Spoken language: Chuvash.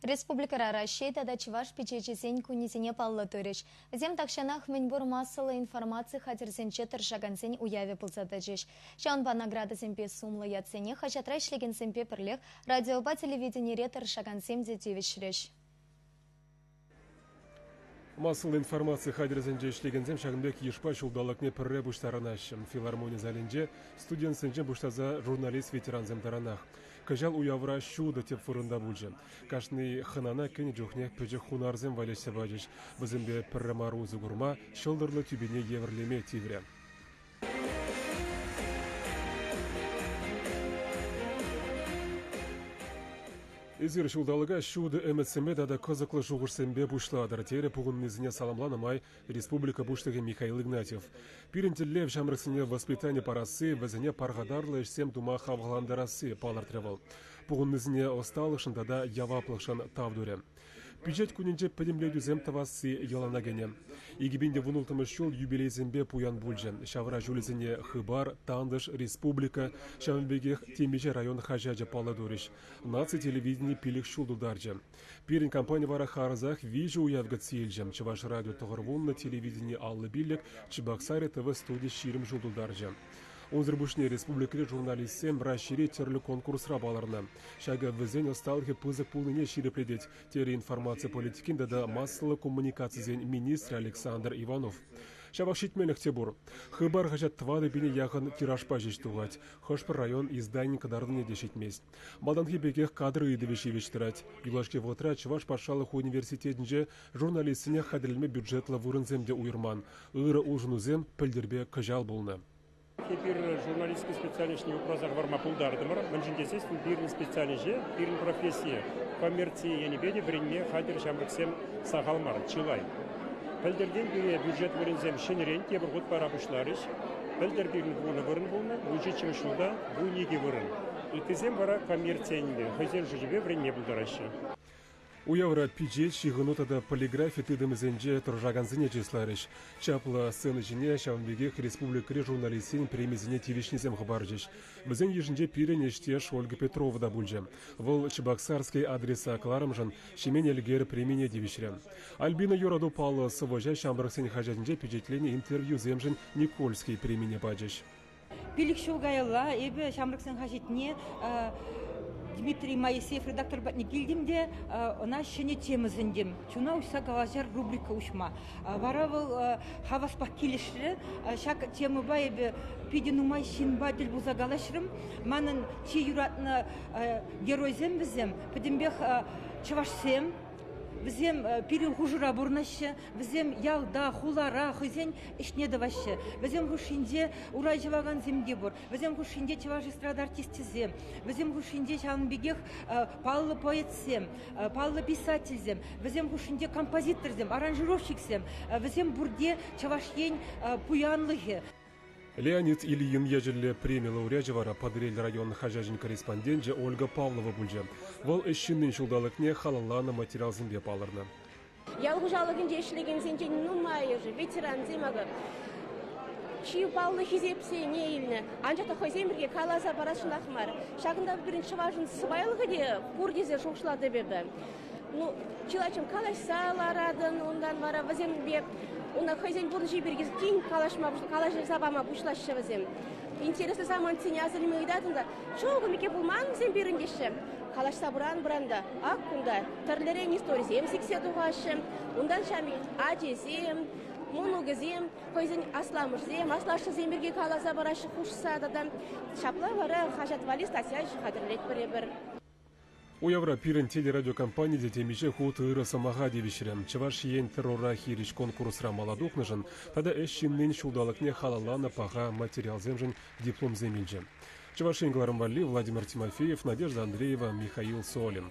Республикӑра Раҫҫей тата Чӑваш пичечӗсен кунӗсене паллӑ турӗҫ. Вӗсем тахҫанах мӗнпур массӑллӑ информаци хатӗрсенче тӑрӑшакансен уявӗ пулса тӑчӗҫ. Ҫавӑнпа наградӑсемпе сумлӑ ятсене хаҫатра ӗҫлекенсемпе пӗрлех радиопа телевиденире тӑрӑшакансем те тивӗҫрӗҫ. Массӑллӑ информаци хатӗрӗсенче ӗҫлекенсем ҫакӑн пек йышпа ҫулталӑкне пӗрре пуҫтарӑнаҫҫӗ. Филармони залӗнче студентсенчен пуҫласа журналист-ветерансем таранах. Кӑҫал уявра ҫутӑ тӗп вырӑнта пулчӗ. Кашни хӑнана кӗнӗ чухнех пӗчӗк хунарсем валеҫсе пачӗҫ. Вӗсемпе пӗрре мар усӑ курма, ҫӑлтӑрлӑ тӳпене евӗрлеме тиврӗ. Эсир ҫулталӑка ҫутӑ ӗмӗтсемпе тата кӑсӑклӑ шухӑшсемпе пуҫлатӑр, терӗ пухӑннисене саламланӑ май республика Пуҫлӑхӗ Михаил Игнатьев. Пирӗн тӗллев ҫамрӑксене воспитани парасси, вӗсене пархатарлӑ ӗҫсем тума хавхалантарасси, палӑртрӗ вӑл. Пухӑннисене ӑсталӑхшӑн тата яваплӑхшӑн тав турӗ. Пичет кунӗнче пӗтӗмлетӳсем тӑвасси йӑлана кӗнӗ. 2016 ҫул юбилейсемпе пуян пулчӗ. Ҫавра ҫулӗсене Хыпар, Тантӑш, Республика, ҫавӑн пекех темиҫе район хаҫачӗ паллӑ турӗҫ. Наци телевидени 5 ҫул тултарчӗ. Пирӗн компани вара харӑсах виҫӗ уяв кӗтсе илчӗ. Чӑваш радио 90, телевидени 55, Чебоксары ТВ студи 20 ҫул тултарчӗ. Унсӑр пуҫне республикӑри журналистсем Раҫҫейри тӗрлӗ конкурсра палӑрнӑ. Ҫакӑ вӗсен ӑсталӑхӗ пысӑк пулнине ҫирӗплетет, терӗ информаци политикин тата массӑллӑ коммуникацисен министрӗ Александр Иванов. Ҫапах ҫитменлӗх те пур. Хыпар хаҫат 4 пине яхӑн тиражпа ҫеҫ тухать. Хӑш-пӗр район изданин кӑтартӑвне те ҫитмест. Малтанхи пекех кадр ыйтӑвӗ ҫивӗч тӑрать. Юлашки вӑхӑтра Чӑваш патшалӑх университетӗнче журналистсене хатӗрлеме бюджетлӑ вырӑнсем те уйӑрман. Ырӑ улшӑнусем пӗлтӗрпе кӑҫал пулнӑ. Эпир журналистика специальноҫне упраса хӑварма пултартӑмӑр. Мӗншӗн тесессӗн пирӗн специальноҫе, пирӗн профессие коммерци енӗпе те вӗренме хатӗр ҫамрӑксем сахал мар, чылай. Пӗлтӗртен пире бюджет вырӑнсем ҫӗнӗрен тепӗр хут пара пуҫларӗҫ. Пӗлтӗр пирӗн 10 вырӑн пулнӑ, 17-мӗш ҫулта 12 вырӑн. Ыттисем вара коммерци енӗпе хӑйсен шучӗпе вӗренме пултараҫҫӗ. Уявра пичет, ҫыхӑну тата полиграфи тытӑмӗсенче тӑрӑшакансене чысларӗҫ. Чаплӑ сцена ҫине ҫавӑн пекех республикӑри журналистсен премисене тивӗҫнисем хӑпарчӗҫ. Вӗсен йышӗнче пирӗн ӗҫтеш Ольга Петрова та пулчӗ. Вӑл Чебоксарский адреса кӑларӑмшӑн Ҫемен Элкер премине тивӗҫрӗ. Альбина Юрату паллӑ сӑвӑҫа ҫамрӑксен хаҫатӗнче пичетленӗ интервьюсемшӗн Никольский премине пачӗҫ. 5 ҫул каялла эпӗ ҫамрӑксен хаҫатне Дмитрий Моисеев редактор патне килтӗм те ӑна ҫӗнӗ тема сӗнтӗм. Чуна уҫса калаҫар рубрика уҫма. Вара вӑл хаваспах килӗшрӗ. Ҫак темӑпа эпӗ питӗ нумай ҫынпа тӗл пулса калаҫрӑм. Манӑн чи юратнӑ геройсем вӗсем пӗтӗмпех чӑвашсем. Вӗсем пирӗн хушӑра пурӑнаҫҫӗ, вӗсем ялта, хулара хӑйсен ӗҫне тӑваҫҫӗ. Вӗсем хушшинче урай ҫӑвакансем те пур, вӗсем хушшинче чӑваш эстрада артисчӗсем, вӗсем хушшинче ҫавӑн пекех паллӑ поэтсем, паллӑ писательсем, вӗсем хушшинче композиторсем, аранжировщиксем. Вӗсем пурте Чӑваш Ен пуянлӑхӗ. Леонид Ильин ячӗллӗ преми лауреачӗ вара Патӑрьел район хаҫачӗн корреспонденчӗ Ольга Павлова пулчӗ. Вӑл ӗҫ ҫыннин ҫулталӑкне халалланӑ материалсемпе палӑрнӑ. Ял хуҫалӑхӗнче ӗҫлекенсенчен нумайӑшӗ, ветерансем акӑ, чи паллӑ хисепсене илнӗ. Анчах та хӑйсем пирки каласа парасшӑнах мар. Ҫакӑнта пирӗн чӑвашӑн сӑпайлӑхӗ те пур тесе шухӑшлатӑп эпӗ. Ну, чылайччен калаҫса ларатӑн, унтан вара вӗсемпе уна хӑйсен пурнӑҫӗ пирки тин калаҫма калаҫса пама пуҫлаҫҫӗ вӗсем. Интереслӗ самантсене аса илме ыйтатӑн та, чӑн мике пулман вӗсем пирӗн теҫҫӗ. Калаҫса пыран-пыран та, ак кунта тӗрлӗрен историсем сиксе тухаҫҫӗ. Унтан ҫав ачисем, мӑнукӗсем, хӑйсен асламӑшсем, аслашшӗсем пирки каласа параҫҫӗ хушса тата. Ҫапла вара хаҫат валли статья хатӗрлетпӗр эпир. Уявра пирӗн телерадиокомпани те темиҫе хут ырӑ сӑмаха тивӗҫрӗ. Чӑваш Ен террора хирӗҫ конкурсра мала тухнӑшӑн тата ӗҫ ҫыннин ҫулталӑкне халалланӑ паха материалсемшӗн дипломсем илчӗ. Чӑваш Ен кӑларӑм валли Владимир Тимофеев, Надежда Андреева, Михаил Солин.